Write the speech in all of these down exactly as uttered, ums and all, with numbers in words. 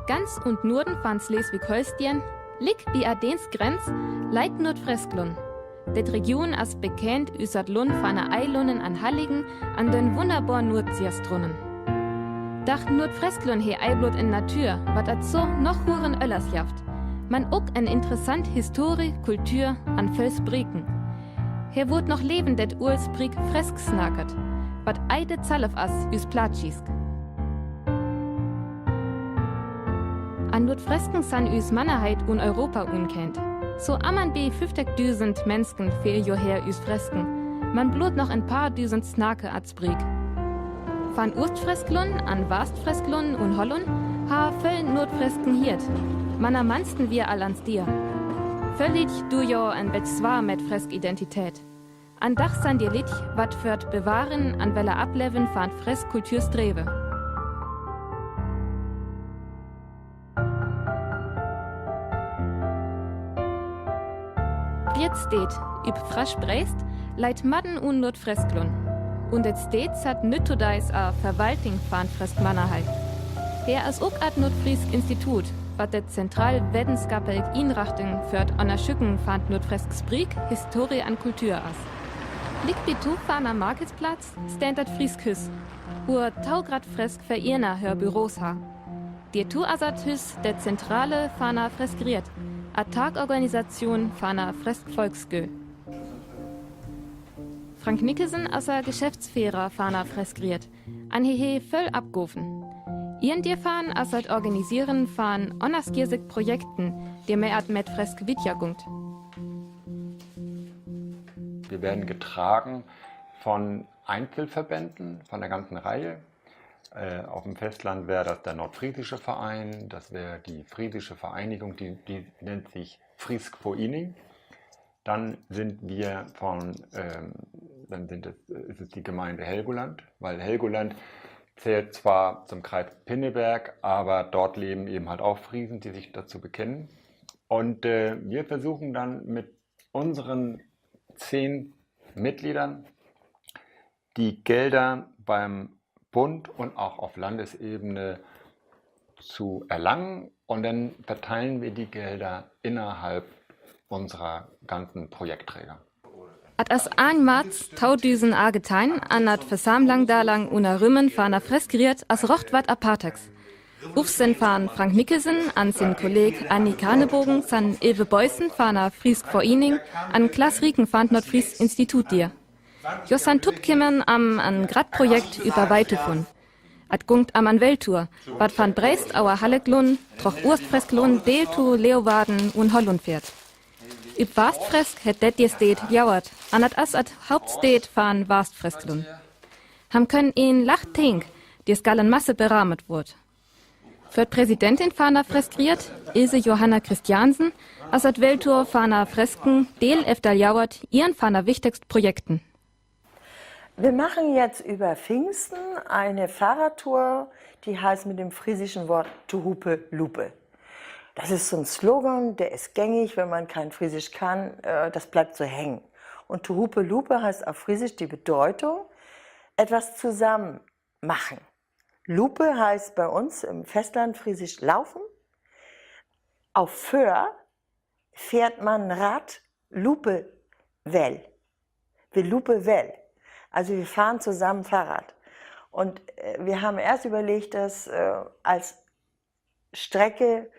Ganz in 't Norden van Sleswig-Holsteen, liek bi de däänsche Grenz, leit Noordfreskland. Dit Region as bekäänt üs dat Lund van de Eilunnen an Halligen an dän wunderboren Noordseestrand. Dat Noordfreskland hett ee Blott in Natuur, wat et so noch huren öllers jeft, man ok en interessant Historie, Kultur an völ Spreken. Hee wurd noch läwend det Ursprek Fresk snackt, wat ee de Zalf as üs Plattdüütsk. An Noordfresken san üs Mannerheit in Europa unkänt. So am an bi föfftigdusend Menschen fählt jo her üs Fresken, man blott noch en paar dusend snacke et Spreek. Van Oostfreskland an Westfreskland un Holland ha völ Noordfresken hieet, man am mannsten wier al an Stier. Völ Lied dun jo en bät swaar met fresk Identität. An dach san die Lied, wat vör et Bewaren an welle Ablevven van fresk Kultur strewe. Dit Steed, üp Französisch Brest, leit madden in Noordfreskland. Un dit Steed hett nüttodais e Verwaltung van fresk Mannerheit. Hee as ok et Noordfreesk Institut, wat de zentral wetenschappelje Inrichtung vör et Unnersöken van Noordfresk Spreek, Historie an Kultur as. Liek bi Tow van de Marketsplatz steiht et Freesk Hus, wor taugrad fresk Vereener hör Büros ha. Dietu as et Hus de Zentrale van de Fresk Ried, et Taagorganisation van de fresk Volksgööl. Frank Nicholson as de Geschäftsföhrer van de Fresk Ried, an hee hett völ Opgoven. Een dovan as et Organisieren van unnerschiedlich Projekten, die met et met fresk wiedjer gonk. Wir werden getragen von Einzelverbänden, von der ganzen Reihe. Äh, auf dem Festland wäre das der Nordfriesische Verein, das wäre die Friesische Vereinigung, die, die nennt sich Frisk Forening. Dann sind wir von, ähm, dann sind es, ist es die Gemeinde Helgoland, weil Helgoland zählt zwar zum Kreis Pinneberg, aber dort leben eben halt auch Friesen, die sich dazu bekennen. Und, äh, wir versuchen dann mit unseren zehn Mitgliedern die Gelder beim Bund und auch auf Landesebene zu erlangen. Und dann verteilen wir die Gelder innerhalb unserer ganzen Projektträger. Et as Anfang März taudusen acht un twintig an et Versammlung dalang unner Rümen van de Fresk Ried as rocht wat Apartigs. Ufsen van Frank Nicholson an sien Kolleeg Annie Kanebogen san Ilve Beusen van de Frisk Forening an Klaas Rieken van et Noordfreesk Institut dier. Jo san topkemmen am en grad Projekt üvver Weit to fon. Et gonk am en Welttour, wat van Brest över Halleglund, troch Oostfreskland, deel to Leeuwarden un Holland feert. Üp Westfresk hett det dier Steed jauert, an et as et Hauptsteed van Westfreskland. Ham könn een lach Tink, die es gallen Masse beramet wurd. För de Präsidentin van de Fresk Ried, Ilse Johanna Christiansen, as et Welttour van de Fresken, deel efttal jauert, een van de wichtigste Projekten. Wir machen jetzt über Pfingsten eine Fahrradtour, die heißt mit dem friesischen Wort Tohope lope. Das ist so ein Slogan, der ist gängig, wenn man kein Friesisch kann, äh, das bleibt so hängen. Und Tohope lope heißt auf Friesisch die Bedeutung, etwas zusammen machen. Lope heißt bei uns im Festlandfriesisch laufen. Auf Föhr fährt man Rad lope well. Wi lope well. Also wir fahren zusammen Fahrrad. Und, äh, wir haben erst überlegt, das, äh, als Strecke,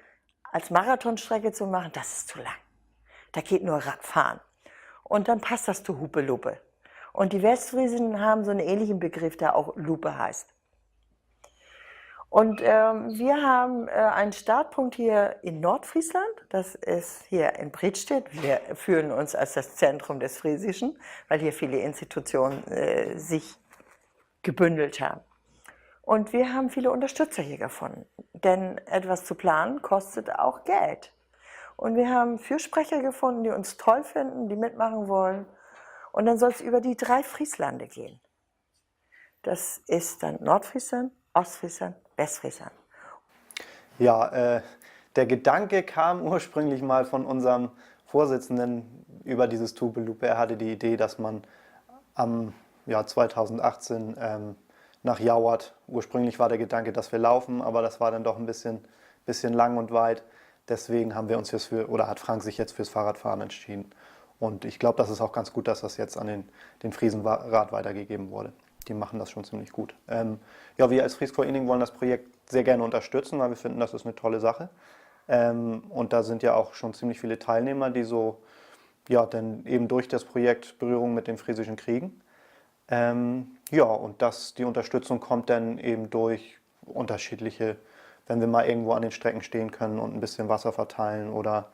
als Marathonstrecke zu machen. Das ist zu lang. Da geht nur Radfahren. Und dann passt das Tohope lope. Und die Westfriesen haben so einen ähnlichen Begriff, der auch Lope heißt. Und, ähm, wir haben, äh, einen Startpunkt hier in Nordfriesland. Das ist hier in Bredstedt. Wir fühlen uns als das Zentrum des Friesischen, weil hier viele Institutionen, äh, sich gebündelt haben. Und wir haben viele Unterstützer hier gefunden. Denn etwas zu planen kostet auch Geld. Und wir haben Fürsprecher gefunden, die uns toll finden, die mitmachen wollen. Und dann soll es über die drei Frieslande gehen. Das ist dann Nordfriesland, Ostfriesland, Westfriesland. Ja, äh, der Gedanke kam ursprünglich mal von unserem Vorsitzenden über dieses Tohope lope. Er hatte die Idee, dass man am, ja, zweitausendachtzehn, ähm, nach Jauert. Ursprünglich war der Gedanke, dass wir laufen, aber das war dann doch ein bisschen, bisschen lang und weit. Deswegen haben wir uns jetzt für, oder hat Frank sich jetzt fürs Fahrradfahren entschieden. Und ich glaube, das ist auch ganz gut, dass das jetzt an den, den Friesenrat weitergegeben wurde. Die machen das schon ziemlich gut. Ähm, ja, wir als Fries Foreniging wollen das Projekt sehr gerne unterstützen, weil wir finden, das ist eine tolle Sache. Ähm, und da sind ja auch schon ziemlich viele Teilnehmer, die so, ja, dann eben durch das Projekt Berührung mit dem Friesischen kriegen. Ähm, ja, und das, die Unterstützung kommt dann eben durch unterschiedliche, wenn wir mal irgendwo an den Strecken stehen können und ein bisschen Wasser verteilen oder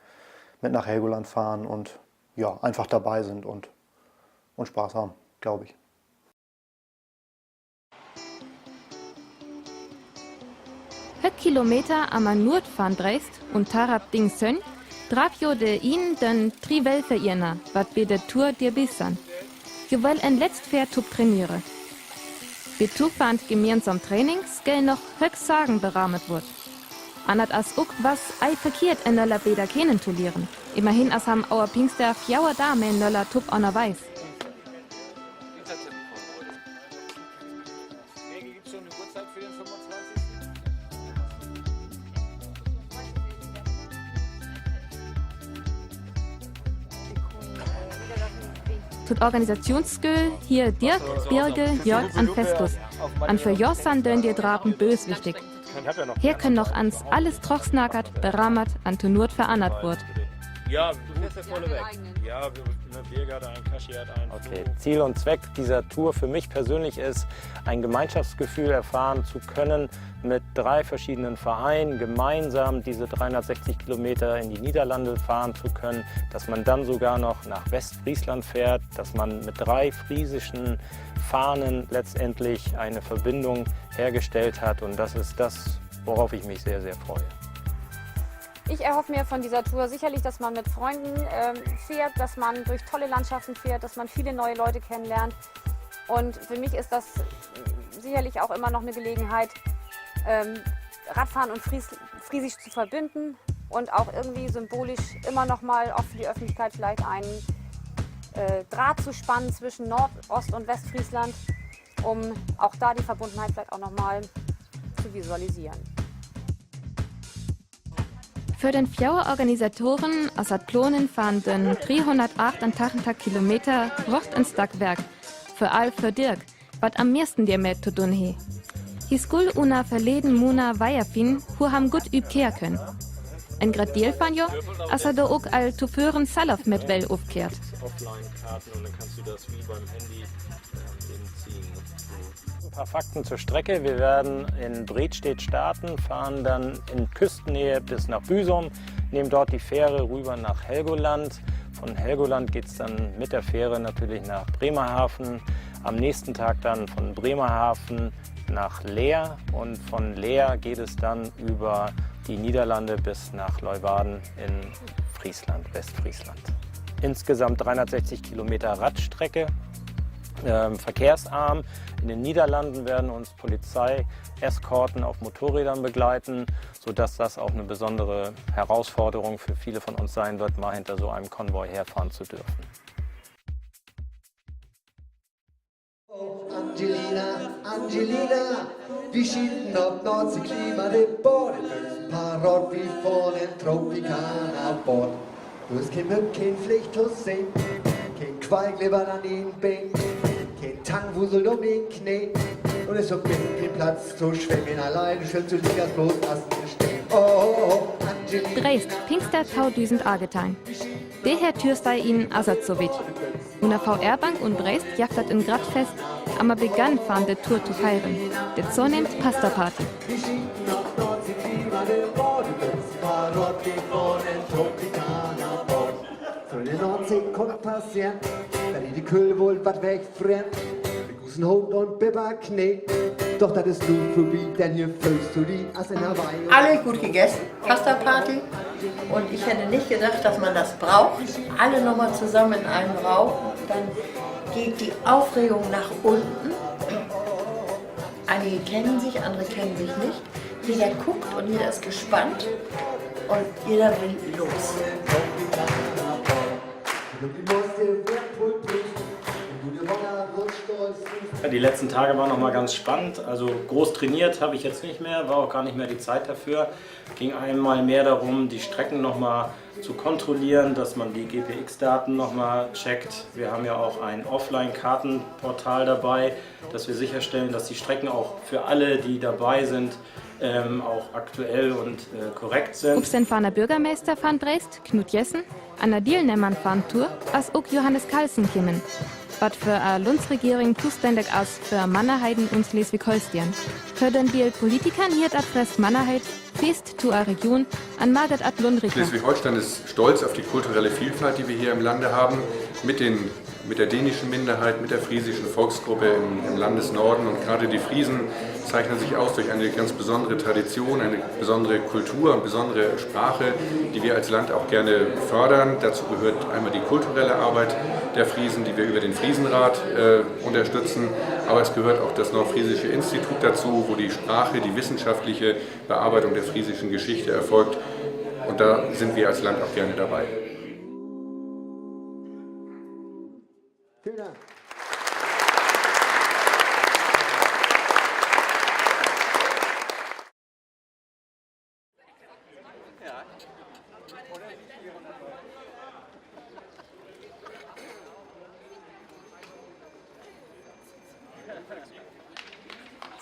mit nach Helgoland fahren und, ja, einfach dabei sind und, und Spaß haben, glaube ich. Høg kilometer am Nord von Brest un Tarap Dingsen, draf jo de in den Trivelferiena, wat bi de Tour derbij san. Jo well en letzt Fähr tup trainiere. Bi tufandt gemeinsam Trainings gell noch hög Sagen beramet wurd. Annert as uk was ei verkehrt, enöller bäder kennen to lieren. Immerhin as ham auer Pingster fjauer Dame enöller tup onnerweis. Tut Organisationsgöl hier Dirk, Birge, Jörg an Festus. An för Jörg san dön de Drapen böswichtig. Hier könn noch ans alles trochsnackert, beramet, an to Nord verannert wurd. Ja, du fährst ja vorne weg. Ja, wir, ne, Birge hat einen, Kashi hat einen. Okay, Flo. Ziel und Zweck dieser Tour für mich persönlich ist, ein Gemeinschaftsgefühl erfahren zu können, mit drei verschiedenen Vereinen gemeinsam diese dreihundertsechzig Kilometer in die Niederlande fahren zu können, dass man dann sogar noch nach Westfriesland fährt, dass man mit drei friesischen Fahnen letztendlich eine Verbindung hergestellt hat. Und das ist das, worauf ich mich sehr, sehr freue. Ich erhoffe mir von dieser Tour sicherlich, dass man mit Freunden, ähm, fährt, dass man durch tolle Landschaften fährt, dass man viele neue Leute kennenlernt. Und für mich ist das sicherlich auch immer noch eine Gelegenheit, ähm, Radfahren und Fries-, Friesisch zu verbinden und auch irgendwie symbolisch immer noch mal auch für die Öffentlichkeit vielleicht einen, äh, Draht zu spannen zwischen Nord-, Ost- und Westfriesland, um auch da die Verbundenheit vielleicht auch noch mal zu visualisieren. För den fjauer Organisatoren, as hat Plonen von den dreehundertachtentachentachtig Kilometer, brocht en Stack Werk. Vör all för Dirk, wat am miesten dermed to dun he. He skull unner verleden Mona weier finn, hu ham gutt übkehr könn. En Gradeel von jo, as hat do ok all to vören salof met well ufkehrt. Offline-Karten und dann kannst du das wie beim Handy, ähm, eben ziehen. Ein paar Fakten zur Strecke. Wir werden in Bredstedt starten, fahren dann in Küstennähe bis nach Büsum, nehmen dort die Fähre rüber nach Helgoland. Von Helgoland geht's dann mit der Fähre natürlich nach Bremerhaven. Am nächsten Tag dann von Bremerhaven nach Leer und von Leer geht es dann über die Niederlande bis nach Leeuwarden in Friesland, Westfriesland. Insgesamt dreihundertsechzig Kilometer Radstrecke, ähm, verkehrsarm. In den Niederlanden werden uns Polizeieskorten auf Motorrädern begleiten, sodass das auch eine besondere Herausforderung für viele von uns sein wird, mal hinter so einem Konvoi herfahren zu dürfen. Angelina, Angelina, wi schieten op Noordzee, Klima de Bord, parat wi vör en Tropikaanabord. Doa is keen Mök, keen Fleeg to sehn, keen Kwalk levert an dien Been, keen Tang wuselt um dien Knee. Un is ok keen Platz to schwemmen, allein schwimmst du leever bloß as en Steen. Oh, oh, oh, Angelina. Brest, Pingster tausend agetein. De Herr Türstei in Asat sowit. Unner V R Bank un Brest jagt dat en Gradfest, am Begann von de Tour to fieren. De Zonehmd Pastaparty. Vör de Noordzee kunn passeren, dat de Kölle woll wat wegfreren. Mit großen Hoot un Bibberknee. Doch dat is nu vörbi, denn hier föhlst du di as in Hawaii. Alle gut gegessen, Pastaparty. Und ich hätte nicht gedacht, dass man das braucht. Alle nochmal zusammen in einem Raum. Dann geht die Aufregung nach unten. Einige kennen sich, andere kennen sich nicht. Jeder guckt und jeder ist gespannt. Und jeder will los. Ja, die letzten Tage waren noch mal ganz spannend. Also groß trainiert habe ich jetzt nicht mehr, war auch gar nicht mehr die Zeit dafür. Ging einmal mehr darum, die Strecken noch mal zu kontrollieren, dass man die G P X-Daten noch mal checkt. Wir haben ja auch ein Offline-Kartenportal dabei, dass wir sicherstellen, dass die Strecken auch für alle, die dabei sind, ähm, auch aktuell und, äh, korrekt sind. Ufsen fana bürgermeister fana Brest, Knut Jessen, an a Dielnehmern fana Tour, as ok Johannes Carlsen kjemen. Wat för a Lundsregering toständig as för Mannerheiden un Sleswig-Holsteen. För den Diel Politikern hieet at Frest Mannerheit fest to a Region an maget at Lundrika. Schleswig-Holstein ist stolz auf die kulturelle Vielfalt, die wir hier im Lande haben, mit den, mit der dänischen Minderheit, mit der friesischen Volksgruppe im, im Landesnorden. Und gerade die Friesen zeichnen sich aus durch eine ganz besondere Tradition, eine besondere Kultur und besondere Sprache, die wir als Land auch gerne fördern. Dazu gehört einmal die kulturelle Arbeit der Friesen, die wir über den Friesenrat, äh, unterstützen. Aber es gehört auch das Nordfriesische Institut dazu, wo die Sprache, die wissenschaftliche Bearbeitung der friesischen Geschichte erfolgt. Und da sind wir als Land auch gerne dabei.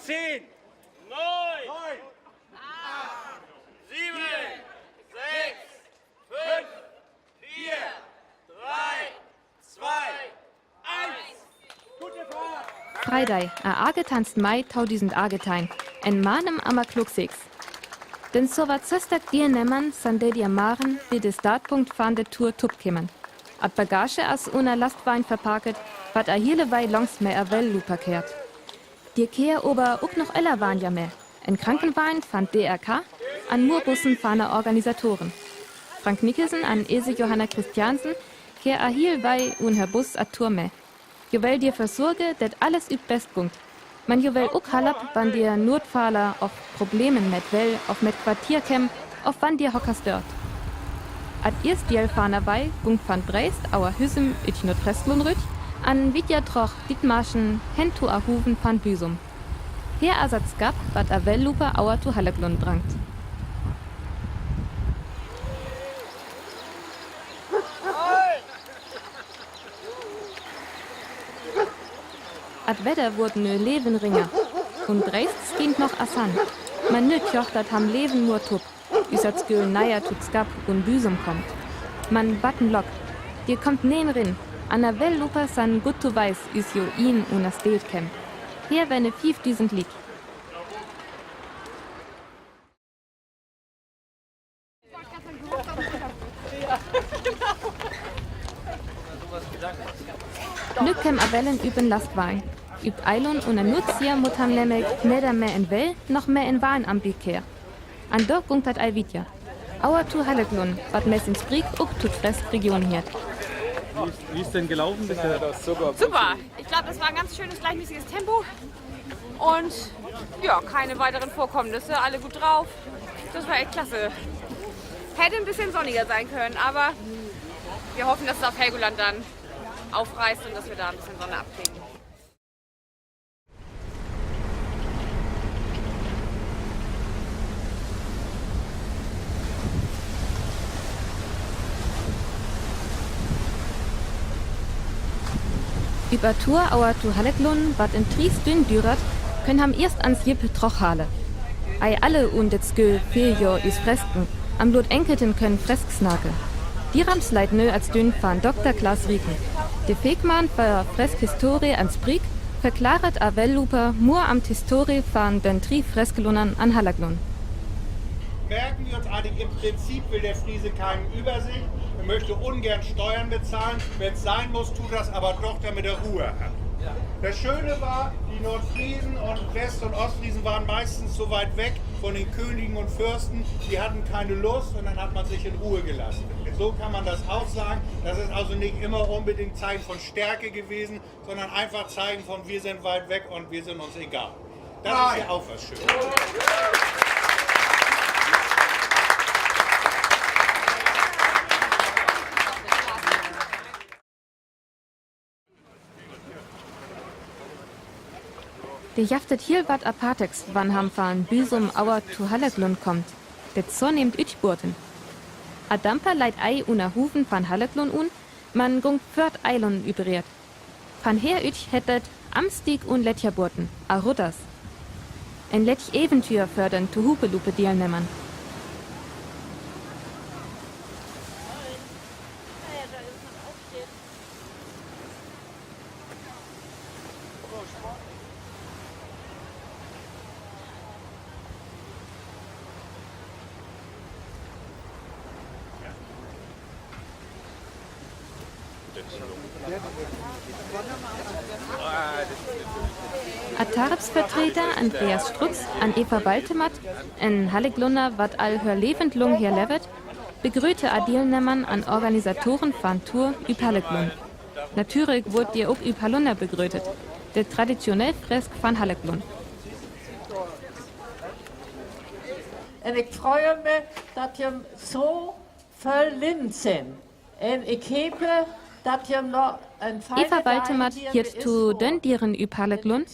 Zehn, neun, acht, sieben, sechs, fünf, vier, drei, zwei, eins. Freidaj, a achtentwintigste Mai tausend achttein, en Manem am Klock sechs. Den Sowat söstak Dielnehmern san de Diamaren bi de Startpunkt fana Tour toppkjemen. At Bagage as una Lastvagn verparket, wat a hiele Wajg langs met a Wellupa kjärt. De kjäre oba ok noch öller Wajg me. En Krankenwagn fan D R K, an Muurbussen fana Organisatoren. Frank Nicholson an Ese Johanna Christiansen kjäre a hiel Wajg un hör Bus at Tour me. Jo well doför sorge, dat alles üpp best gungt. Man jo well ok halpe, wann de Notfaller of Probleme met Well of met Quartier kjemt, of wann de Hocker stört. At ierst Diel fana Wajg gung fan Brest, Auerhüsum, üt Noordfreskland rüt, an wiet troch Dithmarschen hen to a Hoven fan Büsum. Hee as at Skapp, wat a Wellupa aver to Halleglunn bringt. At Wedder wurd nö levenringer. Un Brest skient noch a Sann. Man nö tjocht dat ham Leven mur tup. Üs at Sköl najer to Skapp un Büsum kjemt. Man wat en Lock. De kjemt neen rin. An a Wellupa san gutt to Wajs üs jo ien un a Steed kjemt. Hee wenne fiefdusend Liek. Nö kjemt a Wellen üpp en Lastvagn. Üpp Eilund un en Nutztier mutt ham nämlich neder me en Well noch me en Wahn am Bieker. An do gung dat al wiet. Aver to Halleglunn, wat messens Brigg ok to Freskregion hieet. Wie ist denn gelaufen bisher? Super. Ich glaube, das war ein ganz schönes, gleichmäßiges Tempo. Und ja, keine weiteren Vorkommnisse, alle gut drauf. Das war echt klasse. Hätte ein bisschen sonniger sein können, aber wir hoffen, dass es auf Helgoland dann aufreißt und dass wir da ein bisschen Sonne abkriegen. Üpp a Tour aver to Halleglunn, wat en drie Stünn düret, künn ham ierst ans Jipp trochhale. Ei alle un det Sköl fehlt jo üs Fresken, am Lot Enkelten künn Fresk snacke. Dierams leit nö at Stünn van Doktor Klaas Rieken. De Fachmann för Freskhistorie an Brigg verklaret a Wellupa mur am d'Historie van den drie Fresklunner an Halleglunn. Merken wir uns eigentlich, im Prinzip will der Friese keine Übersicht. Er möchte ungern Steuern bezahlen. Wenn es sein muss, tut er es aber doch, damit er Ruhe hat. Das Schöne war, die Nordfriesen und West- und Ostfriesen waren meistens so weit weg von den Königen und Fürsten, die hatten keine Lust und dann hat man sich in Ruhe gelassen. So kann man das auch sagen. Das ist also nicht immer unbedingt Zeichen von Stärke gewesen, sondern einfach Zeichen von, wir sind weit weg und wir sind uns egal. Das ist ja auch was Schönes. Jaft et hiel wat Apartiks, wann ham van Büsum Auer to Hallacklunn komt. Det so nehmt Ütjbuurten. Adampa leit ei unner Huven van Hallacklunn un, man gung föhrt Eilunn übreet. Van her ütj hett et Amstieg un Lettjabuurten, a Rudders. En lettj Eventüer för den Tohupelupe-Dielnemmern. Atarps Vertreter Andreas Strux an Eva Waltemath, en Hallacklunner, wat all hör Levend lung her levt, begröte a Dielnemmern an Organisatoren van Tour üp Hallacklunn. Natürlich wurd de ok üp Hallunna begrötet, de traditionell Fresk van Hallacklunn. En ik frei mi, dat jüm so völ Lint sent. En ik heep, dat jüm noch en Eva Waltemath hiert to dön Dieren üp Hallacklunn,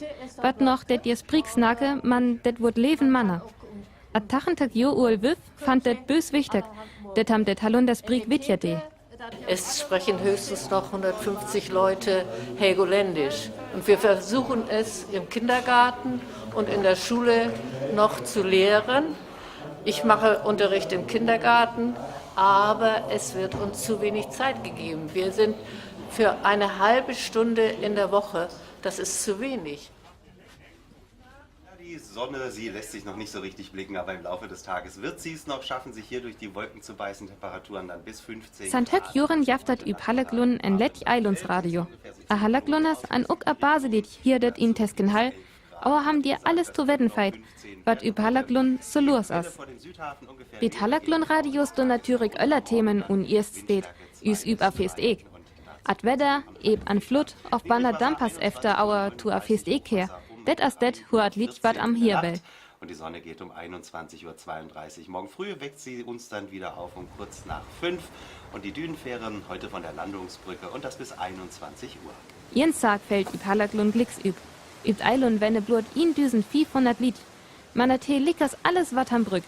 wat noch det Dier Spriek snacke, man det wurd leven manner. A tachenteg Johr oolt Wüff fand det bös wichtig, det ham det Hallunner Spriek wittjer dee. Es sprechen höchstens noch hundertfünfzig Leute Helgoländischen. Und wir versuchen es im Kindergarten und in der Schule noch zu lehren. Ich mache Unterricht im Kindergarten, aber es wird uns zu wenig Zeit gegeben. Wir sind für eine halbe Stunde in der Woche, das ist zu wenig. Die Sonne, sie lässt sich noch nicht so richtig blicken, aber im Laufe des Tages wird sie es noch schaffen, sich hier durch die Wolken zu beißen. Temperaturen dann bis fünfzehn Grad. San Höck Joren jaft dat üp Hallacklunn en lettj Eilunnsradio. A Hallacklunnas an ok a Baseliedj hiert et in Teskenhall, auer ham dier alles to wedden feit, wat üp Hallacklunn so los as. Bi Hallacklunn-Radios do natürlich öller Themen un iest Steed, üs üp a Feesteek. At Wedder, eeb an Fludd, of banner Dampers efter Auer to a Feesteek her, det as det, hur at Liedj wat am her well. Und die Sonne geht um einundzwanzig Uhr zweiunddreißig. Morgen früh weckt sie uns dann wieder auf um kurz nach fünf. Und die Dünenfähren heute von der Landungsbrücke und das bis einundzwanzig Uhr. Ien Saak felt üp Hallacklunn gliks üp. Üp Eilunn wenne bloot eendusend fiefhunnert Liedj. Man et hee liekers alles, wat ham brükt.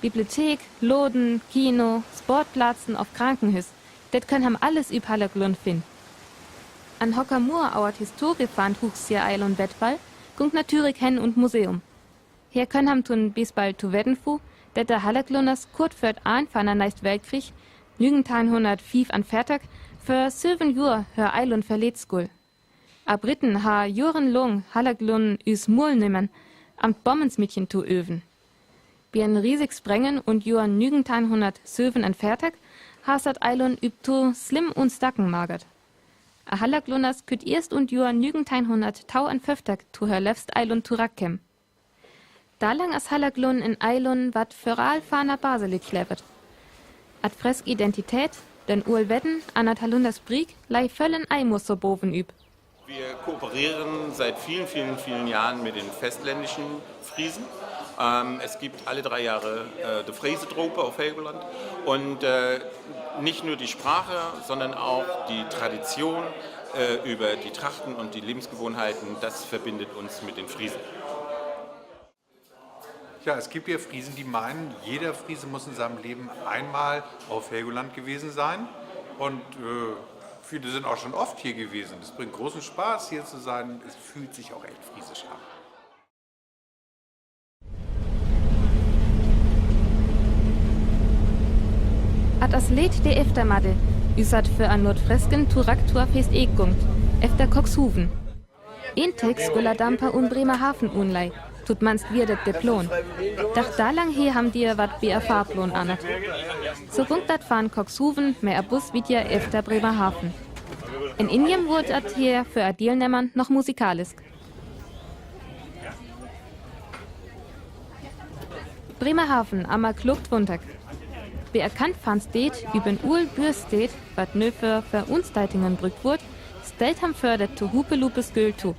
Bibliotheek, Loden, Kino, Sportplazen of Krankenhus. Det könn ham alles üp Hallacklunn finn. An Hockermoor, auert Historie van Huchsier Eilunn Wettwall, gung natürlich hen un Museum. Her könn ham to'n Bispeel to wedden fu, det de Hallacklunnas kurt vör Enn van den Neist Weltkrieg, nügenteihnhunnertfiefenveertig, för söven Johr hör Eilunn verleet schull. A Britten ha Joren lung Hallacklunn üs Muul nemmen, am Bommensmiedchen to öven. Bi en riesig Sprengen un Johr nügenteihnhunnertsövenunveertig ha se at Eilunn üp to slimm un stacken magert. A Hallacklunnas kütt iest un Johr nügenteihnhunnertdreiunföfftig to hör levst Eilunn toragg kemmen. Dalang as Hallacklunn en Eilunn, wat vör all van a Baseliedj levt. At fresk Identität, den oolt Wedden an at Hallunner Spriek lei völl en eimol so boven üp. Wir kooperieren seit vielen, vielen, vielen Jahren mit den festländischen Friesen. Ähm, es gibt alle drei Jahre, äh, de Freesedrope auf Helgoland. Und, äh, nicht nur die Sprache, sondern auch die Tradition, äh, über die Trachten und die Lebensgewohnheiten, das verbindet uns mit den Friesen. Ja, es gibt ja Friesen, die meinen, jeder Friese muss in seinem Leben einmal auf Helgoland gewesen sein. Und, äh, viele sind auch schon oft hier gewesen. Es bringt großen Spaß, hier zu sein. Es fühlt sich auch echt friesisch an. At as leet de Eftermaddel, üs at för an Noordfresken toragg to a Feesteek gungt, efter Cuxhaven. Een Teg schull a Dampa un Bremerhaven unlei, tomanst wier det de Plon. Doch dalang hee ham dier wat bi a Fahrplon annert. So gung dat van Cuxhaven met a Bus wiet efter Bremerhaven. En Injem wurd at her för a Dielnemmern noch musikalisk. Bremerhaven, am a klokt Wunntag. Bi a Kant van Steed, üp en oolt Bürsteed, wat nö för Verunstaltungen brükt wurd, stellt ham för det Tohupelope Skööl to.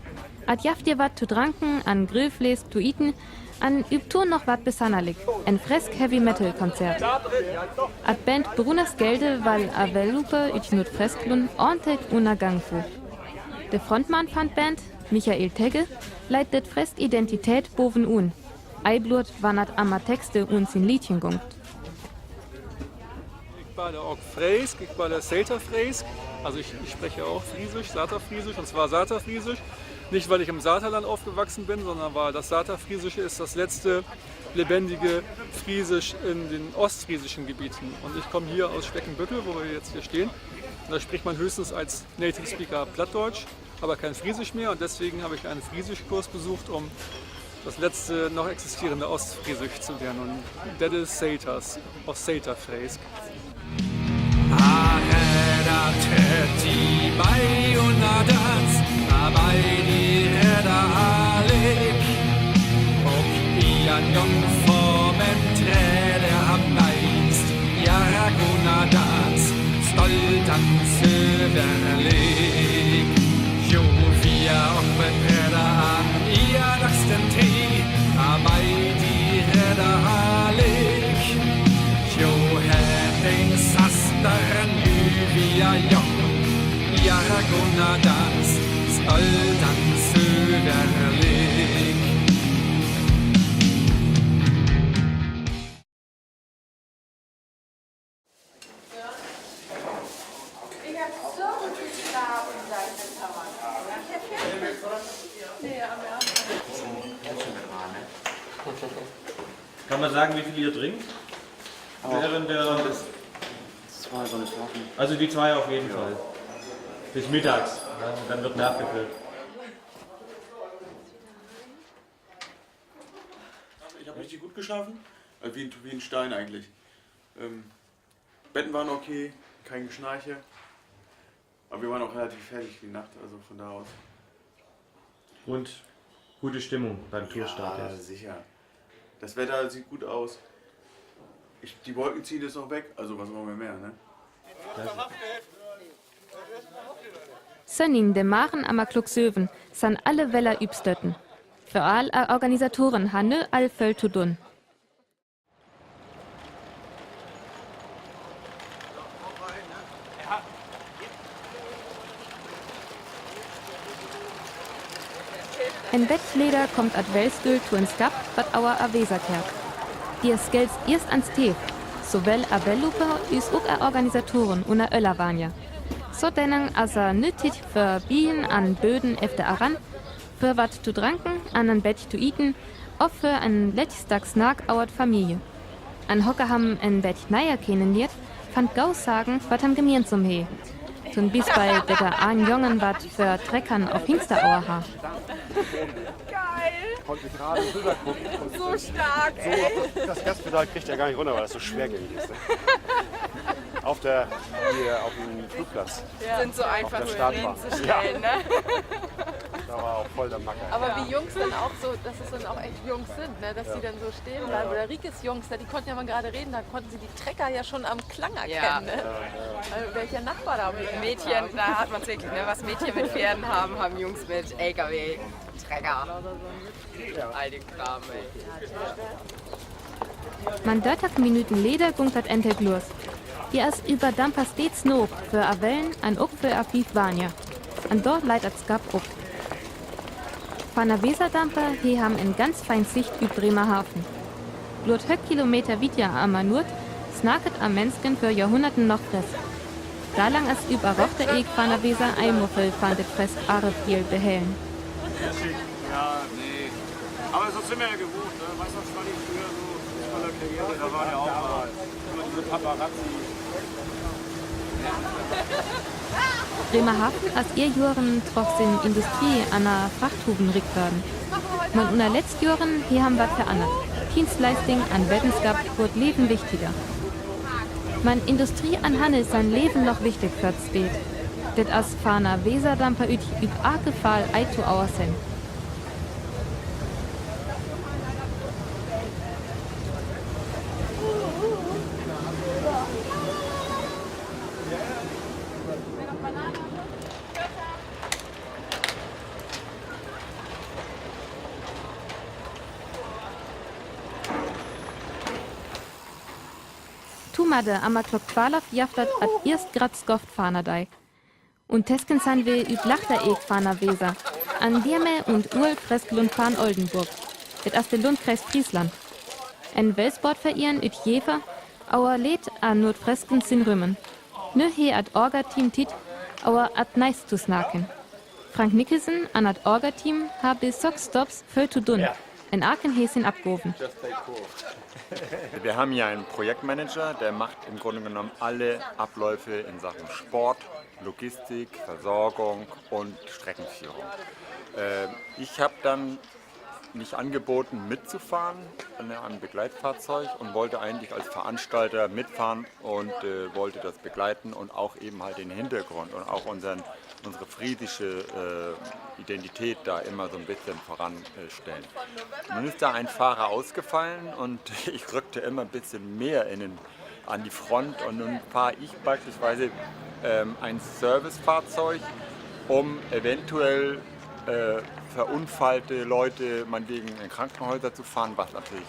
At jaft dier wat to dranken, an Grillfleesk to ieten, an üp to noch wat Besünnerlik, en fresk Heavy-Metal-Konzert. At Band Brunas Gelde wall a Wellupe üt Noordfresklund orntlik unner Gang fu. De Frontmann van Band, Michael Tegge, Leit dat Fresk Identiteit boven un. Ei Bluut wannert am Texte un sien Liedje gongt. Ik baddel ok Freesk, ik baddel Saterfreesk. Also ich, ich spreche auch Friesisch, Saterfriesisch, und zwar Saterfriesisch. Nicht, weil ich im Saterland aufgewachsen bin, sondern weil das Saterfriesische ist das letzte lebendige Friesisch in den ostfriesischen Gebieten. Und ich komme hier aus Spekenbüttel, wo wir jetzt hier stehen. Und da spricht man höchstens als Native Speaker Plattdeutsch, aber kein Friesisch mehr. Und deswegen habe ich einen Friesischkurs besucht, um das letzte noch existierende Ostfriesisch zu lernen. Und dat is Saters, of Saterfreesk. Ich hab so gut geschlafen, sagt der Thomas. Ich hab keinen Nee, am Abend. Kann man sagen, wie viel ihr trinkt? Während der Zwei soll es machen. Also die zwei auf jeden Fall. Bis mittags. Ja, und dann wird nachgefüllt. Ich habe richtig gut geschlafen. Äh, wie ein, wie ein Stein eigentlich. Ähm, Betten waren okay, kein Geschnarche. Aber wir waren auch relativ fertig die Nacht, also von da aus. Und gute Stimmung beim Tourstart jetzt. Ja, sicher. Das Wetter sieht gut aus. Ich, die Wolken ziehen jetzt noch weg, also was wollen wir mehr, ne? Sönndag Morgen am Klock söven san alle Weller üpstøtten. För alle Organisatoren han nu all vøl to dun. En bètt Leder kómmer at Wellskjöld to en Skapp, wat aver a Weser kjær. De Skelds ieescht an Stev, sowell a Wellupper üs ok a Organisatoren unner Öllerwanja. Sodännang as a nüttig för Bilen an Böden efter aran, för wat to dranken, an en bèttje to iten, of för en letzdags Snack aver Familie. An Hocker ham en bèttje neier kennenliert, fand gau Saken, wat ham gemeinsam he. To'n Bispeel, dat d'r an Jungen wat för Treckern of Hingster aver ha. Geil! Konnte gerade rübergucken. So stark, ey. Das Gaspedal kriegt er gar nicht runter, weil das so schwergängig ist. Auf der, hier auf dem Flugplatz. Ja. Sind so einfach auf der Startbahn. Zu stellen, ne? Da war auch voll der Macker. Aber wie Jungs dann auch so, dass es dann auch echt Jungs sind, ne? Dass die dann so stehen bleiben. Oder Rikes Jungs, die konnten ja mal gerade reden, da konnten sie die Trecker ja schon am Klang erkennen, ne? Also welcher Nachbar da mit Mädchen, da hat man's wirklich, ne? Was Mädchen mit Pferden haben, haben Jungs mit L K W, Trecker. All den Kram, ey. Man dörtig Minuten leder góng dat endlich los. De as üvver Damper stets nog för a Wellen an ok för a Fiefwanja. An dor leit dat Skapp op. Van der Weser Damper, he ham en ganz fein Sicht üvver Bremerhaven. Blot höög Kilometer wied am Nord, snacket a Menschen för Johrhunnerten noch Fresk. Dalang as üvver Rochter Eek van der Weser eimol völ van dat Fresk Arefjell behellen. Ja, nee. Aber das sind wir ja gewohnt, ne? Weißt du, das war nicht früher so Fußballerkarriere, da waren ja auch mal immer diese Paparazzi. Bremerhaven as ehr Johren troch sien Industrie an a Frachthoven rik worden. Man unner letzt Johren, he ham wat verannert. Dienstleisting an Wetenskap wurd leven wichtiger. Man Industrie an Hannel san leven noch wichtig för Steed. Dat as van der Weser Damper üt üvver all Gefall ei to auersehn. Tomiddag am Klock twalf jeft dat at ieescht grad Skoftfahnadei. Un teskens han wi üt Lachtereek van der Weser. An Diermee un Uul Freskelund van Oldenburg. Et ass de Lundkreis Friesland. En Wellsportverein üt Jever, aver leet an Noordfresken sin Rümen. Nö hee at Orga-Team Tiet, aver at Neis to snacken. Frank Nicholson an at Orga-Team hee bi Sox Stops völ to dun. En Aachen hee sin Apgoven. Wir haben hier einen Projektmanager, der macht im Grunde genommen alle Abläufe in Sachen Sport, Logistik, Versorgung und Streckenführung. Äh, ich habe dann mich angeboten, mitzufahren an einem Begleitfahrzeug und wollte eigentlich als Veranstalter mitfahren und, äh, wollte das begleiten und auch eben halt den Hintergrund und auch unseren, unsere friesische, äh, Identität da immer so ein bisschen voranstellen. Nun ist da ein Fahrer ausgefallen und ich rückte immer ein bisschen mehr in den, an die Front und nun fahre ich beispielsweise, ähm, ein Servicefahrzeug, um eventuell, äh, verunfallte Leute meinetwegen in Krankenhäuser zu fahren, was natürlich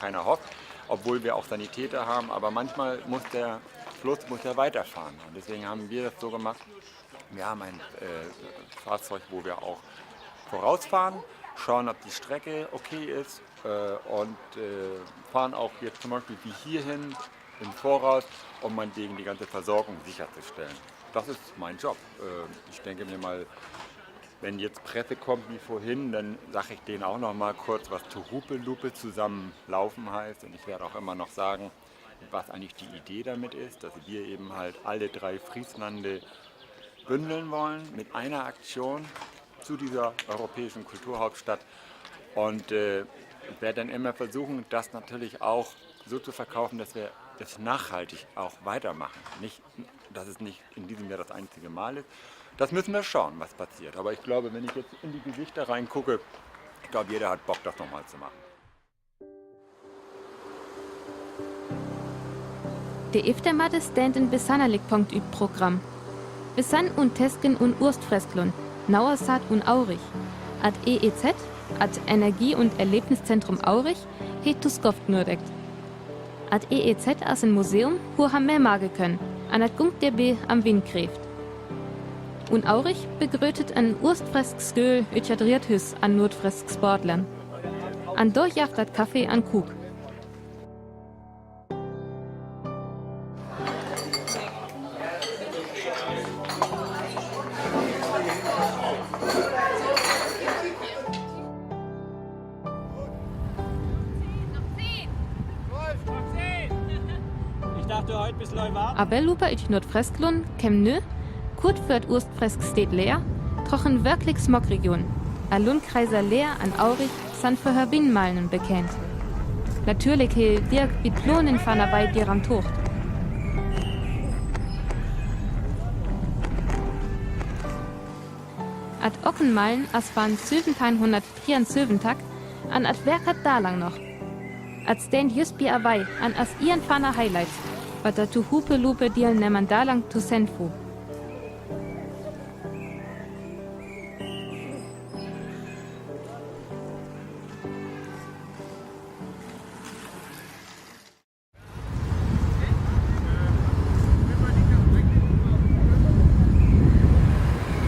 keiner hofft, obwohl wir auch Sanitäter haben, aber manchmal muss der Fluss, muss ja weiterfahren. Und deswegen haben wir das so gemacht, wir haben ein, äh, Fahrzeug, wo wir auch vorausfahren, schauen, ob die Strecke okay ist, äh, und, äh, fahren auch jetzt zum Beispiel wie hierhin im Voraus, um meinetwegen die ganze Versorgung sicherzustellen. Das ist mein Job. Äh, ich denke mir mal, wenn jetzt Presse kommt wie vorhin, dann sage ich denen auch noch mal kurz, was Tohupe Lupe zusammen laufen heißt. Und ich werde auch immer noch sagen, was eigentlich die Idee damit ist, dass wir eben halt alle drei Frieslande bündeln wollen mit einer Aktion zu dieser europäischen Kulturhauptstadt. Und, äh, ich werde dann immer versuchen, das natürlich auch so zu verkaufen, dass wir das nachhaltig auch weitermachen. Nicht, dass es nicht in diesem Jahr das einzige Mal ist. Das müssen wir schauen, was passiert. Aber ich glaube, wenn ich jetzt in die Gesichter reingucke, ich glaube, jeder hat Bock, das nochmal zu machen. De efte Matte steind en besannarlik Punkt üt Programm. Besannarlik un tesken un Oostfreskland, nauer satt un Aurich. At E E Z, at Energie- un Erlebniszentrum Aurich, hee to Skoft nördegt. At E E Z ass en Museum, wo ha mea mage könen, an at Gung debi am Windkräft. Un Aurich begrötet en oostfresk Sköl, üt dat Rieedhus an noordfresk Sportlern. An dor jeft dat Café an Kuuk. Ich dachte, heute bis Leeuwarden. Aver Lupe üt Noordfreskland kemt nö, kuurt vör dat oostfresk Steed Leer, troch en wirklich Smockregion. Al Lundkreiser Leer an Aurich sind för hör Windmalnen bekennt. Natürlich hee dirk bi Plonen van der Weide am Tocht. At Ockenmaln ass van söventeihn hundat dree un söventig an at werket dalang noch. At steind just bi a Wei an ass een van de Highlights, wat de Tohupe Lupe Dielnehmer dalang to sehn wore.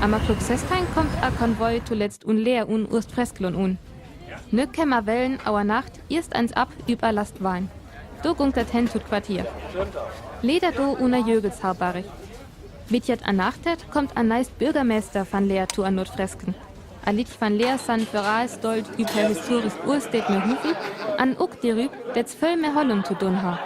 Am Klock sössteihn kummt a Konvoi toletzt un Leer un Oostfreskland un. Nö kemt a Wellen äwa Nacht iescht ens ab üvver Lastwahn. Do gung dat hen to Quartier. Leeder do unner Jögelsherberg. Wittjet a Nacht hett, kummt a Neis Bürgermeister van Leer to a Noordfresken. A Lidd van Leer sind vör all stolt üvver hör historisk Ullstadt met Huven, an ok dorüvver, dat s völ met Holland to dun hett.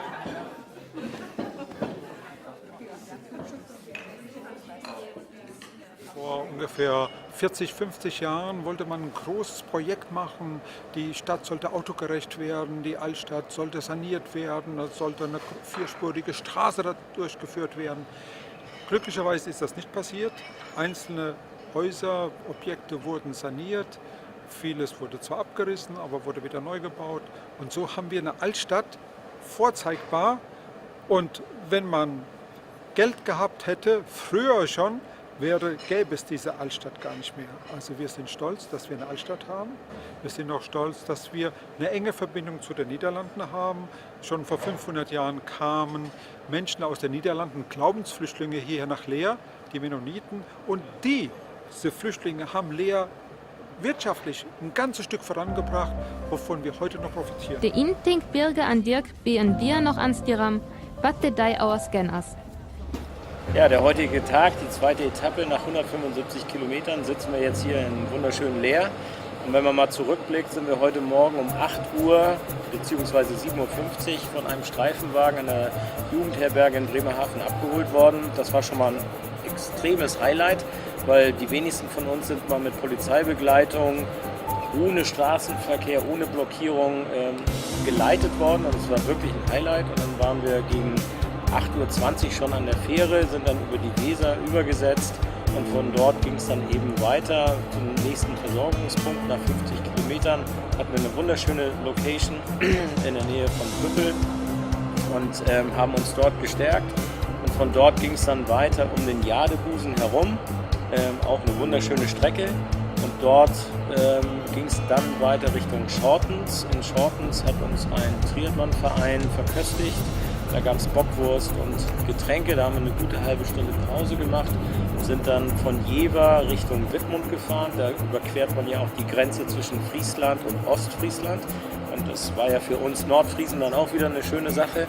Vor ungefähr vierzig, fünfzig Jahren wollte man ein großes Projekt machen. Die Stadt sollte autogerecht werden, die Altstadt sollte saniert werden, es sollte eine vierspurige Straße da durchgeführt werden. Glücklicherweise ist das nicht passiert. Einzelne Häuser, Objekte wurden saniert. Vieles wurde zwar abgerissen, aber wurde wieder neu gebaut. Und so haben wir eine Altstadt vorzeigbar. Und wenn man Geld gehabt hätte, früher schon, wäre, gäbe es diese Altstadt gar nicht mehr. Also wir sind stolz, dass wir eine Altstadt haben. Wir sind auch stolz, dass wir eine enge Verbindung zu den Niederlanden haben. Schon vor fünfhundert Jahren kamen Menschen aus den Niederlanden, Glaubensflüchtlinge hierher nach Leer, die Mennoniten. Und diese Flüchtlinge haben Leer wirtschaftlich ein ganzes Stück vorangebracht, wovon wir heute noch profitieren. De intink birge an Dirk bie en Bier noch an Stiram, wat de Dei auers gen as. Ja, der heutige Tag, die zweite Etappe. Nach hundertfünfundsiebzig Kilometern sitzen wir jetzt hier im wunderschönen Leer. Und wenn man mal zurückblickt, sind wir heute Morgen um acht Uhr beziehungsweise sieben Uhr fünfzig von einem Streifenwagen an der Jugendherberge in Bremerhaven abgeholt worden. Das war schon mal ein extremes Highlight, weil die wenigsten von uns sind mal mit Polizeibegleitung, ohne Straßenverkehr, ohne Blockierung, ähm, geleitet worden. Und es war wirklich ein Highlight. Und dann waren wir gegen acht Uhr zwanzig schon an der Fähre, sind dann über die Weser übergesetzt. Und von dort ging es dann eben weiter zum nächsten Versorgungspunkt. Nach fünfzig Kilometern hatten wir eine wunderschöne Location in der Nähe von Brüssel und, ähm, haben uns dort gestärkt. Und von dort ging es dann weiter um den Jadebusen herum, ähm, auch eine wunderschöne Strecke. Und dort, ähm, ging es dann weiter Richtung Schortens. In Schortens hat uns ein Triathlonverein verköstigt. Da gab es Bockwurst und Getränke. Da haben wir eine gute halbe Stunde Pause gemacht und sind dann von Jever Richtung Wittmund gefahren. Da überquert man ja auch die Grenze zwischen Friesland und Ostfriesland. Und das war ja für uns Nordfriesen dann auch wieder eine schöne Sache.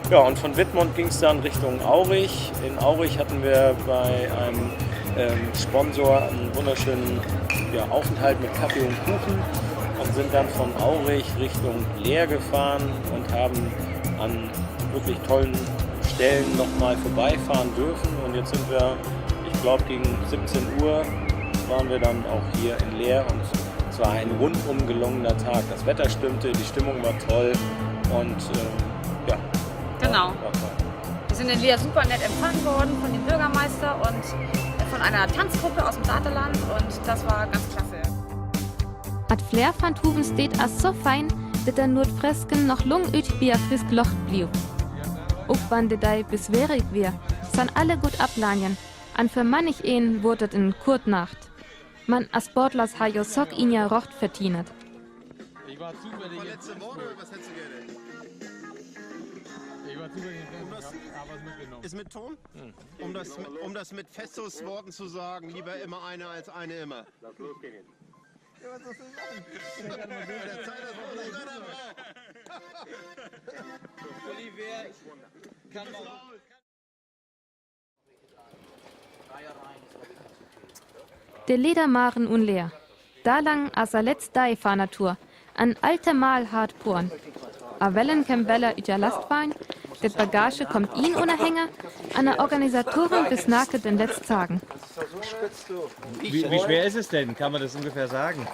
Ja, und von Wittmund ging es dann Richtung Aurich. In Aurich hatten wir bei einem, ähm, Sponsor einen wunderschönen, ja, Aufenthalt mit Kaffee und Kuchen und sind dann von Aurich Richtung Leer gefahren und haben an wirklich tollen Stellen nochmal vorbeifahren dürfen. Und jetzt sind wir, ich glaube, gegen siebzehn Uhr waren wir dann auch hier in Leer und es war ein rundum gelungener Tag. Das Wetter stimmte, die Stimmung war toll und, ähm, ja. Genau. War toll. Wir sind in Leer super nett empfangen worden von dem Bürgermeister und von einer Tanzgruppe aus dem Saterland und das war ganz klasse. At fler fant Huvenstedt as so fein, dat de Nordfresken noch lung ut bie e frisk Loch blief. Ok wan de Dei beswierig wier, san alle god aplajen, an för mannicheen wor dat en kurt Nacht. Man as Sportlers ha jo sök inja Rocht vertienat. Ich war zufällig. Verletzte Worte oder was hättest du gerne? Ich war zufällig in Fernsehen, hab was mitgenommen. Ist mit Ton? Um das, um das mit Festus Worten zu sagen, lieber immer einer als eine immer. Ja, was soll ich sagen? De Leeder maren un Leer. Dalang as e letzt Dei fa Natur. En alter Maal haet Poren. E Wellen kemmer ut de Lastwagn, de Bagage kummt in unner Hänger, un de Organisatoren besnacket de letzt Zagen. Wie, wie schwer ist es denn? Kann man das ungefähr sagen?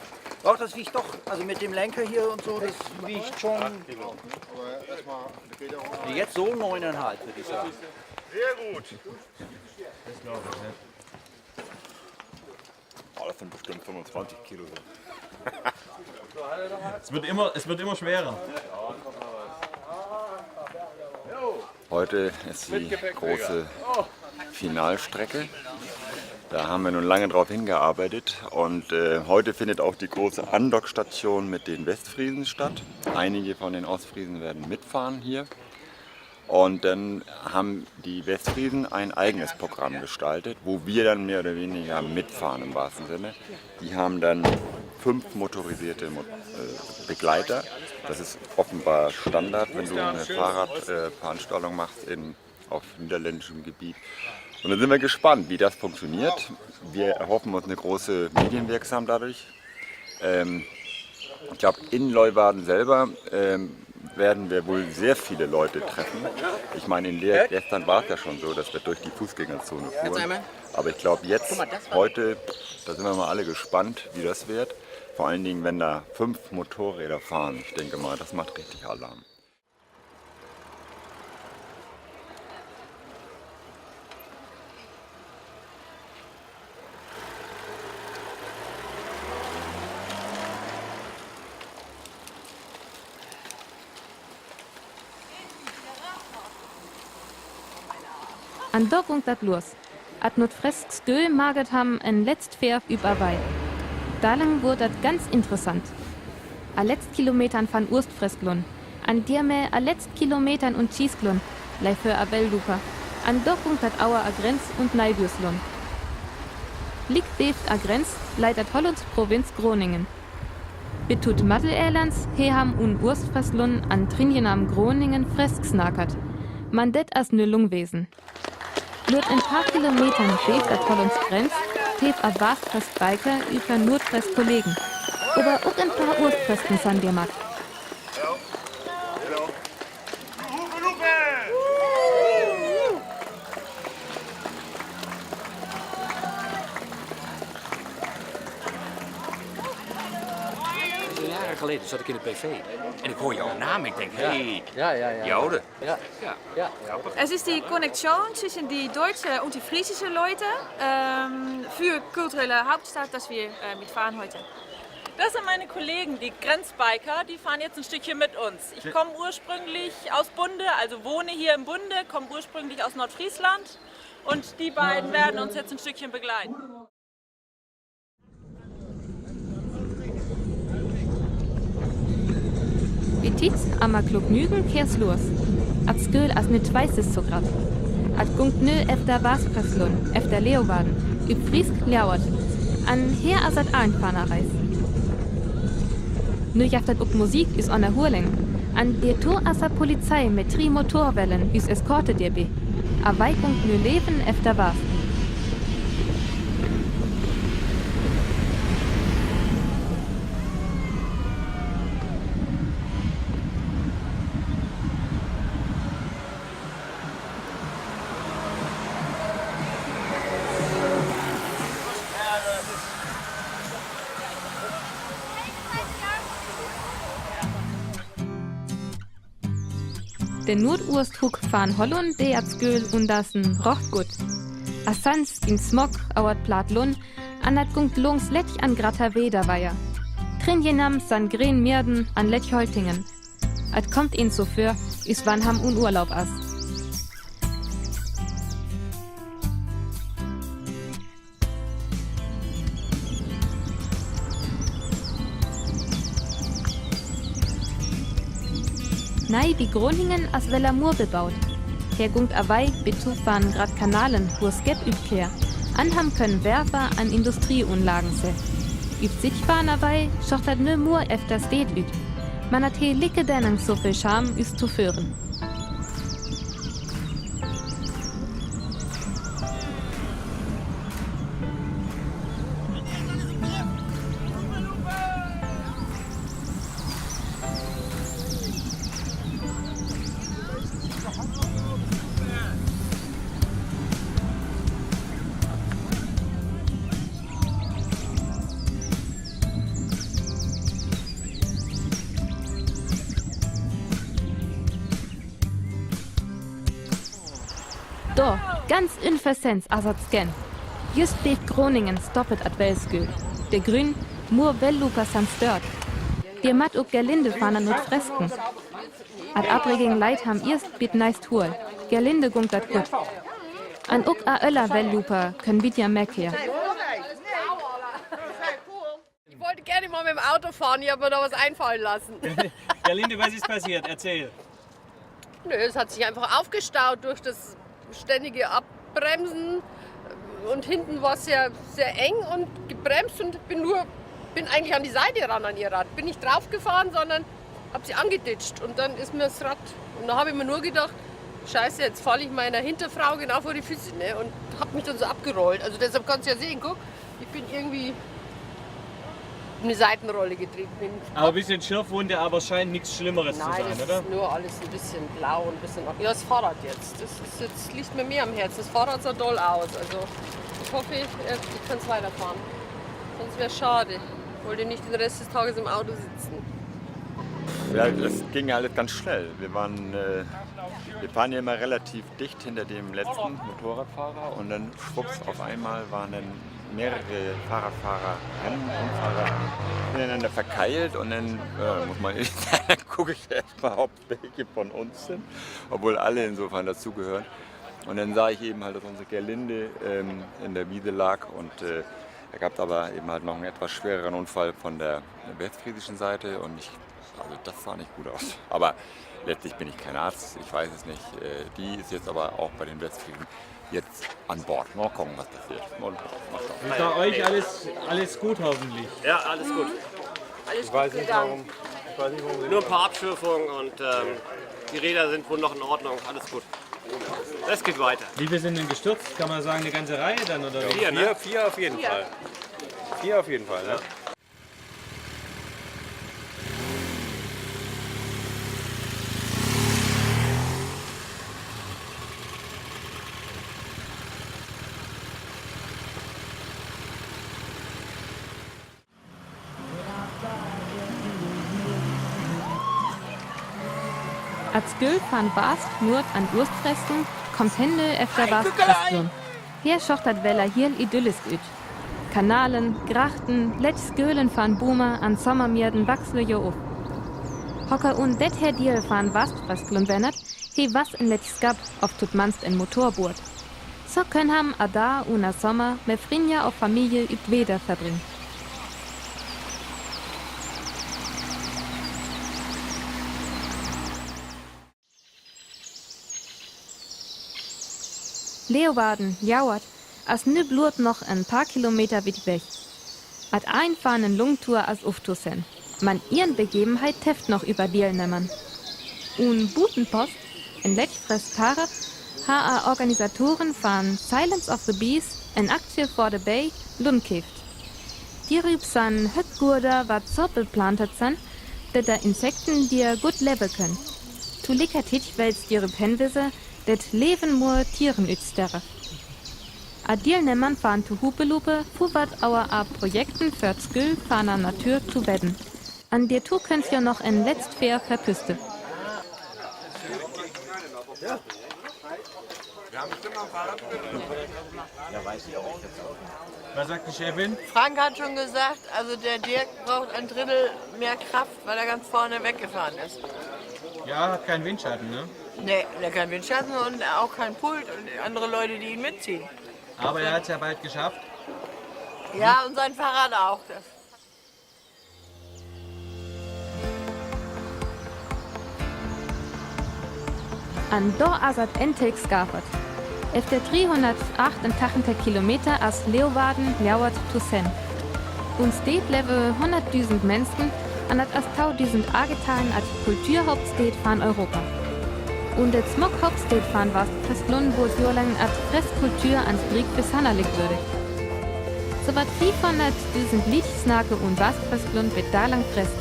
Doch, das wiegt doch, also mit dem Lenker hier und so, das wiegt schon. Jetzt so neuneinhalb, würde ich sagen. Sehr gut. Oh, das sind bestimmt fünfundzwanzig Kilo. Es wird immer, es wird immer schwerer. Heute ist die große Finalstrecke. Da haben wir nun lange drauf hingearbeitet und, äh, heute findet auch die große Andockstation mit den Westfriesen statt. Einige von den Ostfriesen werden mitfahren hier. Und dann haben die Westfriesen ein eigenes Programm gestaltet, wo wir dann mehr oder weniger mitfahren im wahrsten Sinne. Die haben dann fünf motorisierte Mo-, äh, Begleiter. Das ist offenbar Standard, wenn du eine Fahrrad-, äh, Veranstaltung machst in, auf niederländischem Gebiet. Und dann sind wir gespannt, wie das funktioniert. Wir erhoffen uns eine große Medienwirksamkeit dadurch. Ähm, ich glaube, in Leeuwarden selber, ähm, werden wir wohl sehr viele Leute treffen. Ich meine, in Leer gestern war es ja schon so, dass wir durch die Fußgängerzone fuhren. Aber ich glaube, jetzt, heute, da sind wir mal alle gespannt, wie das wird. Vor allen Dingen, wenn da fünf Motorräder fahren. Ich denke mal, das macht richtig Alarm. An do gung dat los. At Nordfresk Stö maget ham en letzt Ferf üb a wei. Dalang wor dat ganz interessant. A letzt Kilometern van Oostfreskland. An diame a letzt Kilometern un Tjiskland, lei för a Belluka. An do gung dat auer a Grenz un Neibürsland. Liek bevt a Grenz leit dat hollandsche Provinz Groningen. Bit tut Maddeleilands he ham un Oostfrieslân an Trinjenam Groningen fresk snackat. Man det as nöh lung wesen. Luut en paar Kilometern bevt dat hollandsche Grenz, hev a waasfrieske Biker ükar noordfrieske Kollegen. Ober ok en paar oostfrieske san d'r mat. Jaren geleden zat ik in de P V en ik hoor jouw naam. Ik denk, hé, hey, ja, ja, ja, die oude. Ja. Ja. Ja. Es ist die Konnektion zwischen die deutsche und die friesische Leute, ähm, für kulturelle Hauptstadt, dass wir, äh, mitfahren heute. Das sind meine Kollegen, die Grenzbiker, die fahren jetzt ein Stückchen mit uns. Ich komme ursprünglich aus Bunde, also wohne hier im Bunde, komme ursprünglich aus Nordfriesland und die beiden werden uns jetzt ein Stückchen begleiten. Bi tids am a klokken nügen keers loss. At Sköl as nit weißes so grad. At gungt nöh efter Waasfrieslân, efter Leeuwarden, üp Friesk Ljouwert. An her as at Arnfahnreis. Nöh jeft dat ok Musik üs Onnerhuling. An de Tor as a Polizei mit dri Motorwellen üs Eskorte derbie. A wei gungt nöh leven efter Waas. De Nuodoosthugg van Hollunn, de at Sköl undassen rocht gudd. A Sands in Smog, auert Platlunn, an at gungt lungs lettich an Grata Weder weier. Trinjenam san Green Meerden an lettich Holtingen. At kummt een so vör, üs wann ham un Urlaub as. Nei bi Groningen as wella Muur bebaut. Her gungt a Wei bit tut van Grad Kanalen, wor Skepp üpkeer an ham könen Werfer an Industrieunlagen se. Üp sich van a Wei schocht dat nöh Muur efter Steed üt. Man at he like Dennang so vör Scham üs to föhren. Do, ganz unversehens as at Skenn. Just bevt Groningen stoppet at Welsgöl. De Grünn, Muur Welluper san stört. De mat ok Gerlinde van an Nordfriesken. At abriging Leit ham iest bit neist huol. Gerlinde gungt dat gudd. An ok a öller Welluper könen bit ja mekje. Ich wollte gerne mal mit dem Auto fahren, ich habe mir da was einfallen lassen. Ja, Linde, was ist passiert? Erzähl. Nö, es hat sich einfach aufgestaut durch das ständige Abbremsen. Und hinten war es sehr, sehr eng und gebremst und bin nur, bin eigentlich an die Seite ran an ihr Rad. Bin nicht draufgefahren, sondern habe sie angeditscht und dann ist mir das Rad, und da habe ich mir nur gedacht, Scheiße, jetzt falle ich meiner Hinterfrau genau vor die Füße, ne? Und habe mich dann so abgerollt. Also deshalb kannst du ja sehen, guck, ich bin irgendwie in eine Seitenrolle getreten. Aber ein bisschen Schürfwunde, aber scheint nichts Schlimmeres zu sein, oder? Nein, das ist nur alles ein bisschen blau und ein bisschen, ja, das Fahrrad jetzt. Das ist jetzt, liegt mir mehr am Herzen. Das Fahrrad sah toll aus. Also ich hoffe, ich, äh, ich kann es weiterfahren. Sonst wäre es schade. Ich wollte nicht den Rest des Tages im Auto sitzen. Ja, das ging ja alles ganz schnell. Wir waren, äh, wir fahren ja immer relativ dicht hinter dem letzten Motorradfahrer und dann schwupps, auf einmal waren dann mehrere Fahrradfahrerinnen und Fahrer ineinander verkeilt und dann, ja, muss man ehrlich sagen, dann gucke ich erst mal, ob welche von uns sind, obwohl alle insofern dazugehören. Und dann sah ich eben halt, dass unsere Gerlinde, ähm, in der Wiese lag und, äh, da gab es aber eben halt noch einen etwas schwereren Unfall von der westfriesischen Seite und ich, also das sah nicht gut aus. Aber Letztlich bin ich kein Arzt, ich weiß es nicht. Äh, die ist jetzt aber auch bei den Westfriesen jetzt an Bord. Mal gucken, was passiert. Mal, mal schauen. Und bei euch alles, alles gut hoffentlich? Ja, alles gut. Alles gut gegangen. Nur ein paar Abschürfungen und, ähm, die Räder sind wohl noch in Ordnung. Alles gut. Es geht weiter. Wie viele sind denn gestürzt? Kann man sagen, eine ganze Reihe dann, oder wie? Vier, ne? Vier, vier auf jeden Fall. Vier auf jeden Fall, ne? At Sköl van Waast, noord an Oostfreskland, kómmer hen, nö, efter Waastfreskland. Her schaut dat Weller hiel idyllisk ut. Kanalen, Grachten, lett Skölen van Buma an Sommermärten wakse jo op. Hocker un det her Diel van Waastfreskland wennert, he wass en lett Skapp, of tomanst en Motorboot. So könn han Adar un Sommer met Frinja of Familie üt Weder verbringe. Leeuwarden, Ljouwert, as nö blot noch en paar Kilometer wiet weg. At Enj van en lang Tour as uftosehn. Man een Begevenheit töft noch üvver Diel nemmen. Un Butenpost, en lett Frist her, harr Organisatoren van Silence of the Bees en Aktie för de Beej Lund keeft. Derüb san Höckgoorder, wat so beplant sent, dat de Insekten der god leve könne. To liekjer Tiet well se derüb henwise, dat Leven mol Tieren ütstarf. A Dielnemmer van tohupelope, för wat aver a Projekten för Sköl van de Natur to weden. An der Tour könne se jo noch en lett Fähr verpüste. Was sagt die Chefin? Frank hat schon gesagt, also der Dirk braucht ein Drittel mehr Kraft, weil er ganz vorne weggefahren ist. Ja, hat keinen Windschatten, ne? Nee, der hat keinen Windschatten und auch kein Pult und andere Leute, die ihn mitziehen. Aber er hat's ja bald geschafft. Ja, und sein Fahrrad auch. Das An do as dat endlich skaffet. Efter driehundertachtentachtig Kilometer as Leeuwarden, Ljouwert to sehn. Un steet leve hundertdusend Menschen, an dat as taudusend Aargetagen at Kulturhauptstadt van Europa. Un dat smock Hauptstadt van Waastfreskland wood johrlang at Freskkultur an Striek besonderlik würdigt. So wat fiefhundertdusend Lied snacke un Waastfreskland bit dalang Fresk.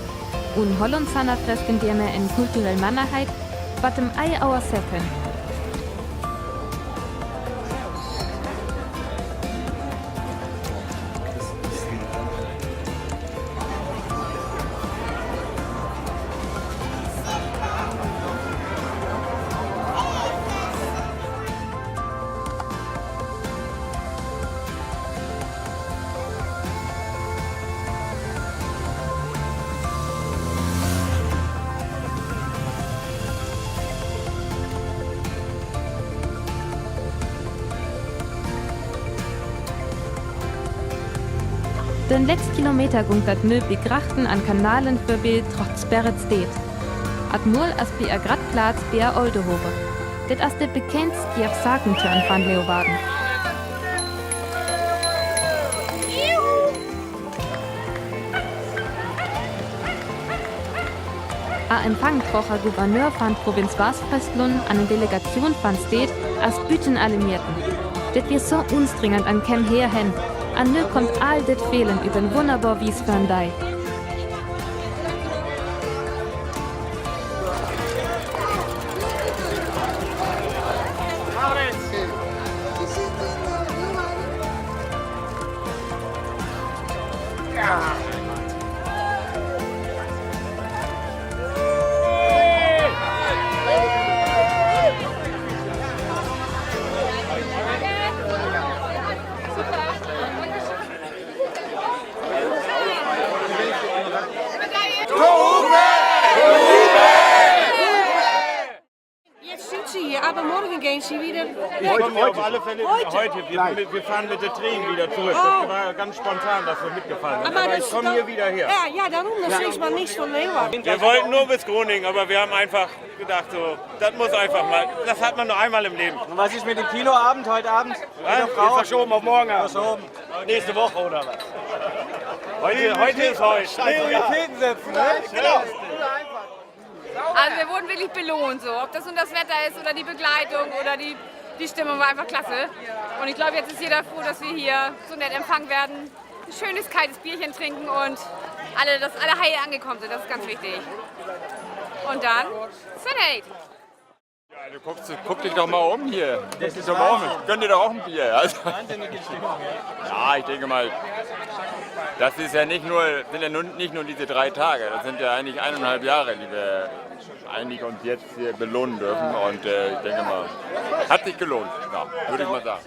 Un Holland sanner Fresken, die mer en kulturell Mannerheit, wat em Ei auer seppen. Dän letzten Kilometer gung dat nö bi Grachten an Kanalen vörbi trotz Berret steet. At Mol as bi e Grattplatz bi e Oldehowe. Dat as de bekendste Sakrentörn van Leeuwarden. A Empfang troch e Gouverneur van Provinz Waastfreskland an en Delegatioon van Steed, as büten alle Mietten. Dat wier so unstrengend an keem her hen. An nö kunn all dat Fehlen üp en wunderbar Wies vörn dei. Sie, aber morgen gehen Sie wieder. Ich komme hier auf alle Fälle heute. Wir, wir fahren mit der Train wieder zurück. Das war ganz spontan, dass wir mitgefahren sind. Aber ich komme hier wieder her. Ja, ja, darum, das ist man nicht von Leeuwarden. Wir wollten nur bis Groningen, aber wir haben einfach gedacht, so, das muss einfach mal, das hat man nur einmal im Leben. Und was ist mit dem Kinoabend heute Abend? Was? Mit der Frau? Ist verschoben auf morgen Abend. Verschoben. Nächste Woche oder was? Heute, heute ist heute. Prioritäten setzen, ne? Genau. Also wir wurden wirklich belohnt, so. Ob das nun das Wetter ist oder die Begleitung oder die, die Stimmung, war einfach klasse. Und ich glaube, jetzt ist jeder froh, dass wir hier so nett empfangen werden, ein schönes kaltes Bierchen trinken und alle, dass alle heil angekommen sind. Das ist ganz wichtig. Und dann, Senate. Ja, du guckst, guck dich doch mal um hier. Guck dich doch mal um. Ich gönn dir doch auch ein Bier. Also, wahnsinnige Stimmung, ja. Ja, ich denke mal, das ist ja nicht nur, sind ja nun nicht nur diese drei Tage, das sind ja eigentlich eineinhalb Jahre, die wir eigentlich uns jetzt hier belohnen dürfen. Und äh, ich denke mal, hat sich gelohnt, ja, würde ich mal sagen.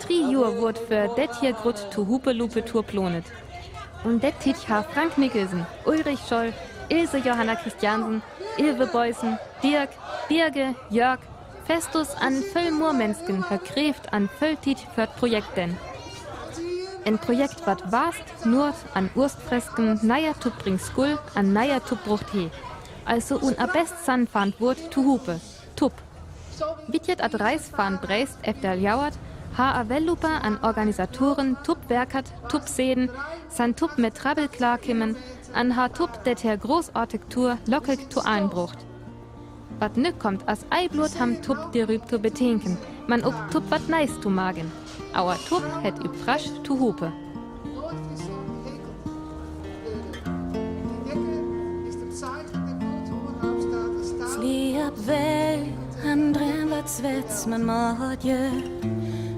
Drie Johr wurd för det hia grote Tohopeloop-Tour plonet. Un det Tiet ha Frank Nicholson, Ulrich Scholl, Ilse Johanna Christiansen, Ilve Boysen, Dirk, Birge, Jörg, Festus an völ Murmensken verkreevt an völ Tiet för Projekten. En Projekt, wat waast, noot an Urstfresken, naja Tupp bring Skull an naja Tupp brucht he. Also un a best sann faant Wuot Tohope, Tupp. Wittjet at Reis van Brest efter Ljouwert, ha a Vellupa an Organisatoren Tupp werkat, Tupp seden, san Tupp met Trabbel klarkimmen, an ha Tupp det her großartig Tour lokkelk to Enn brocht. Wat nu kommt, as ei Blot ham Tupp de Rüb to betinken, man ok Tupp wat Neis to magen. Auer Tupp hett üb frasch Tohope. Sliep wel han dren wat swets man maatje,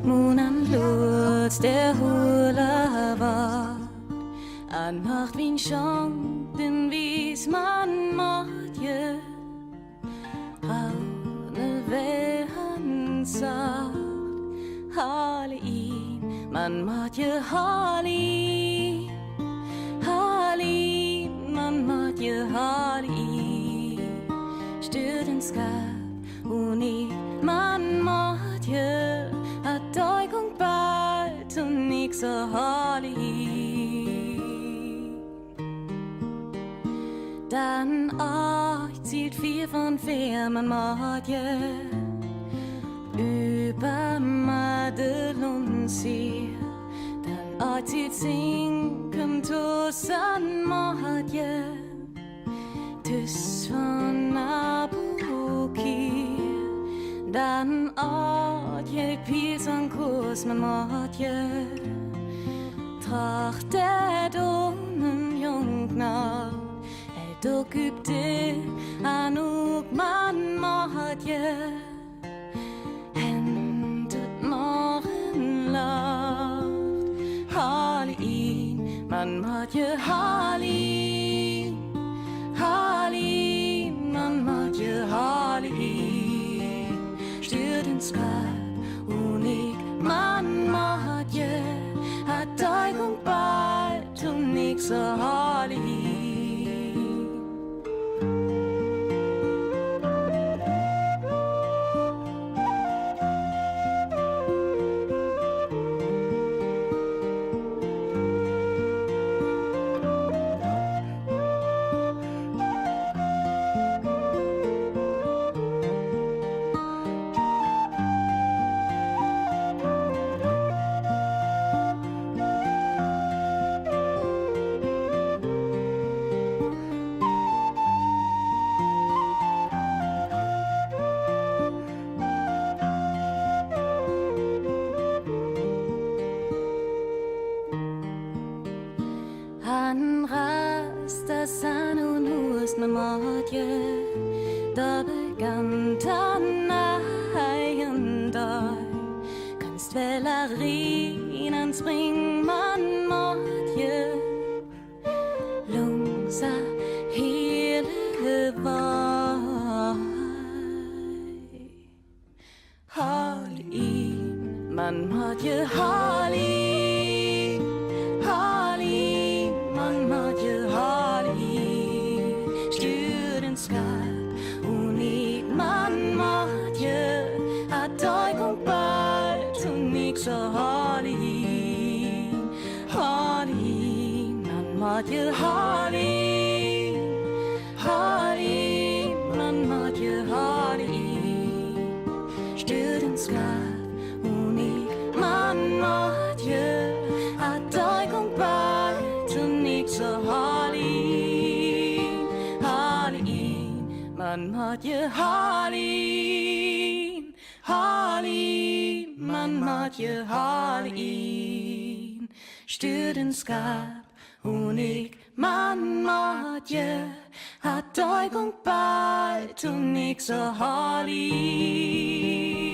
mun an luts de hula war. An macht wien schon den wies man maatje. Raune Wellen sacht, Halli, man maatje Halli, Halli, man maatje Halli. Stüt en Skap un ik man maatje, hat Deugung bald un ik so Halli. Dan acht zielt vier von vier man maatje, über Madelon sie. Dan acht zielt sinken to san maatje, dus van Abuki. Dan acht je pies an kos man maatje, tracht et onen jong na. Et okupte an ok man maatje, en det morgenlacht. Halli, man maatje Halli, Halli, man maatje Halli. Stüt en Skap un ik man maatje, hat Deugung bald un ik so Halli. Han rast as an un hus me maatje, da begann an eigen dei. Kanst wel a rien an spring man maatje, lungs a hele wei. Halli, man maatje Halli, Halli, man maatje Halli. Manmaadje, haal in, haal in, manmaadje, haal in. Stör den Skap, un ik, manmaadje, hat Däugung bald un ik, zo haal in.